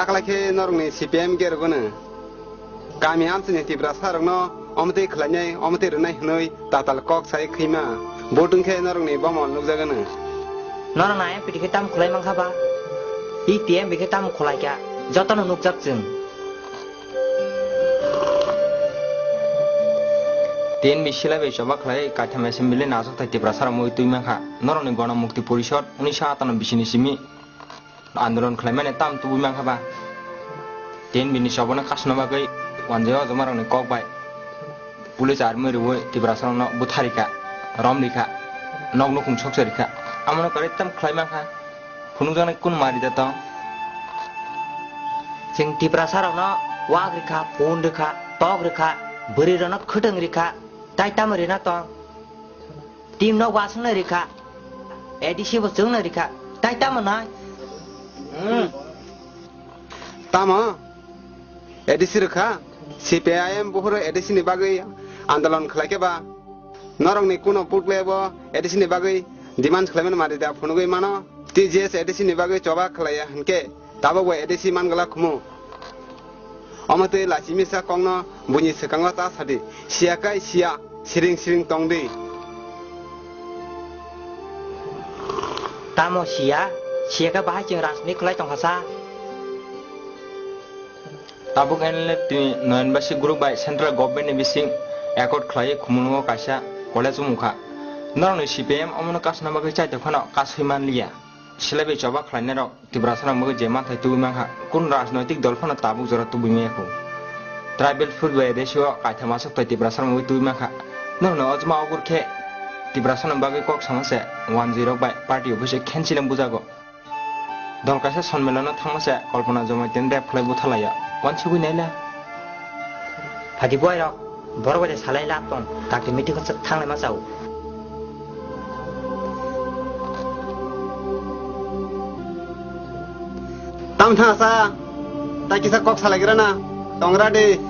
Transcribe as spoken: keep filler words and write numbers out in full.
Aklai khe norokni C P M ke rwgwno. Kami amchaini Tiprasa rokno omtwi khlainai, omtwi rwnai hwnwi tatal kok sai khwima. Vote wngkhe norokni bomol nukjagwno. Norok na M P T khe tamo khwlai mankha ba? I T M B khe tamo khwlaikha? Jotono nukjak chwng. T N B silai bai choba khlai kaitham assembly nasok thai Tiprasa rok mui twi mankha. Norokni Gona Mukti Porishod unisho atanno bisini simi andolon khlaimani tam tubui mankha ba? T N B ni chobono kasno bagwi wanjwi o jomarokni kok bai police army rwui Tiprasa rokno butharikha, romrikha, nok nukhung soksa rikha. Amono kwrwi tam khlai mankha. Phunukjaknai kunu mari da tong? Chwng Tiprasa rokno wak rikha, phone rikha, tok rikha, bwrwi rokno khwtwng rikha, tai tamo rina tong? Team no wasung na rikha, A D C bo chwng na rikha, tai tamo nai? Hmm. Tamo? A D C rwkha? C P I M buphuru A D C ni bagwi andolon khlai khe ba? Norokni kuno putle bo A D C ni bagwi demand khlaimani mari da phunugwi mano? T J S A D C ni bagwi choba khlaiya hinkhe tabukbo A D C mangwlak khumu. Omo twi lachimisa kokno buini swkango ta sadi, siya kai siya, siring siring tongdi. Tamo siya? Siya khe bahai chwng rajniti khlai tongkha sa? Tabuk N L F T ni Noyan Basi group bai central government ni bising accord khlaiwi Khumulwngo kaisa college wngkha. Norokni C P M omono kasna bagwi chaito phano kasui manliya. Silaibai choba khlainairok Tiprasa rok bagwi je manthai tubui mankha, kun rajnoitik dol phano tabuk jora tubui maya kho. Tribal food bai ratio kaitham aswk tai Tiprasa rok bagwi tubui mankha. Norokno ojma ogur khe Tiprasa rok bagwi kok sama se wanjwi rok bai party office o khenchileng bujago. Dol kaisa sonmelon no thangma se Kalpana Jomaitiani rep khlai buthalaiya. Wansugwi naila. Phadi buai rok, borok bai salai lab tong, kakti meeting o thanglaima chao. Tam thang sa, ta kisa kok salai gra na, tongra de.